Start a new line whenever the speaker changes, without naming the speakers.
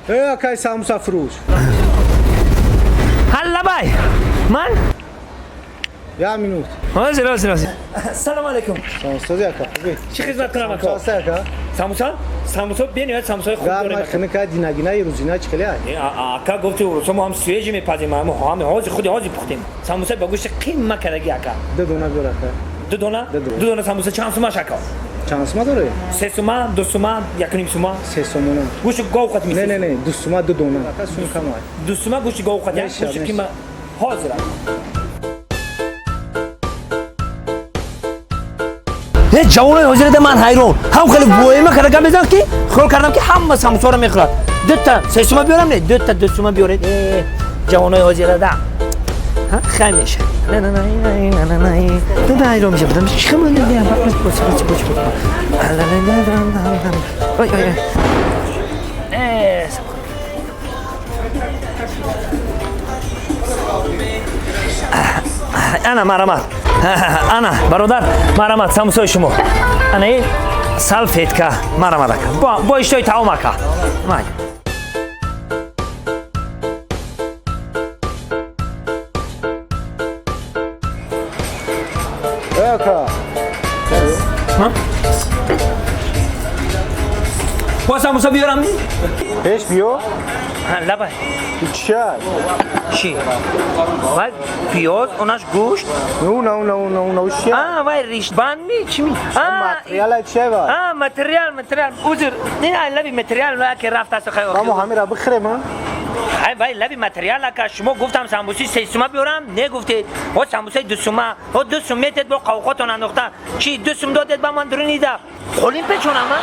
Акай самбуса фурӯш.
Ҳаллабай ман.
Як минут.
Ҳозир, ҳозир, ҳозир. Салом алейкум.
Самбусози, ака, хубӣ?
Чӣ хизмат кунам, ака?
Самбуса, ака.
Самбуса, самбуса, бениҳоят самбусаи хуб дорем.
Гарма, хунука, динагина, рӯзина чӣ хеле ай?
Ака, гуфти урусо мо ҳам свежий мепазем, ҳами ҳозир, худи ҳозир пухтем. Самбуса ба гӯшти қимма кардаги, ака.
Ду дона биёр, ака.
Ду дона?
Ду дона.
Ду дона самбуса чанд сумаш, ака?
Чанд сума дорӣ?
3 сума, 2 сума, 1.5 сума.
3 сомона.
Гӯшти гов қат.
Не, не, не, 2 сума ду дона, ака, сум кам ай.
2 сума гӯшти гов қат.
Меша,
гӯшти
меша.
қимма ҳозир. Е, ҷавонои ҳозирада ман ҳайрон, ҳам хеле воема карда гап мезанам, ки хиёл кардам, ки ҳама самбусаро мехӯрад. Дута 3 сума биёрам, не, дута 2 сума биёред. Э, ҷавонои ҳозирада хай меша. Ҳайрон мешавам. Ой, ой, ой. Э, ана, марамат, ана, бародар, марамат, самбусои шумо, ана и салфетка, марамат, ака, бо иштои таом, ака, май.
Э, ака.
Ҳа? Бо самбуса биёрам?
Пеш биё.
Лабай.
Чия?
Чӣ вай, пиёз, онаш гӯшт.
Ну, на, на, на, на, чия?
А, вай риштбанд ми, чӣ ми?
Материала чия вай?
А, материал, материал, узр, ин ай лаби материал ки рафтаст, хай.
Мамо ҳамира бихӯрем, а?
Ай вай лаби материал, ака, шумо гуфтам самбуси 3 сума биёрам, не гуфтед, ҳо самбусаи 2 сума, ҳо 2 сум метед, бо қавқотон андохта, чӣ 2 сум додед ба ман, дурунида қолин печонам, а?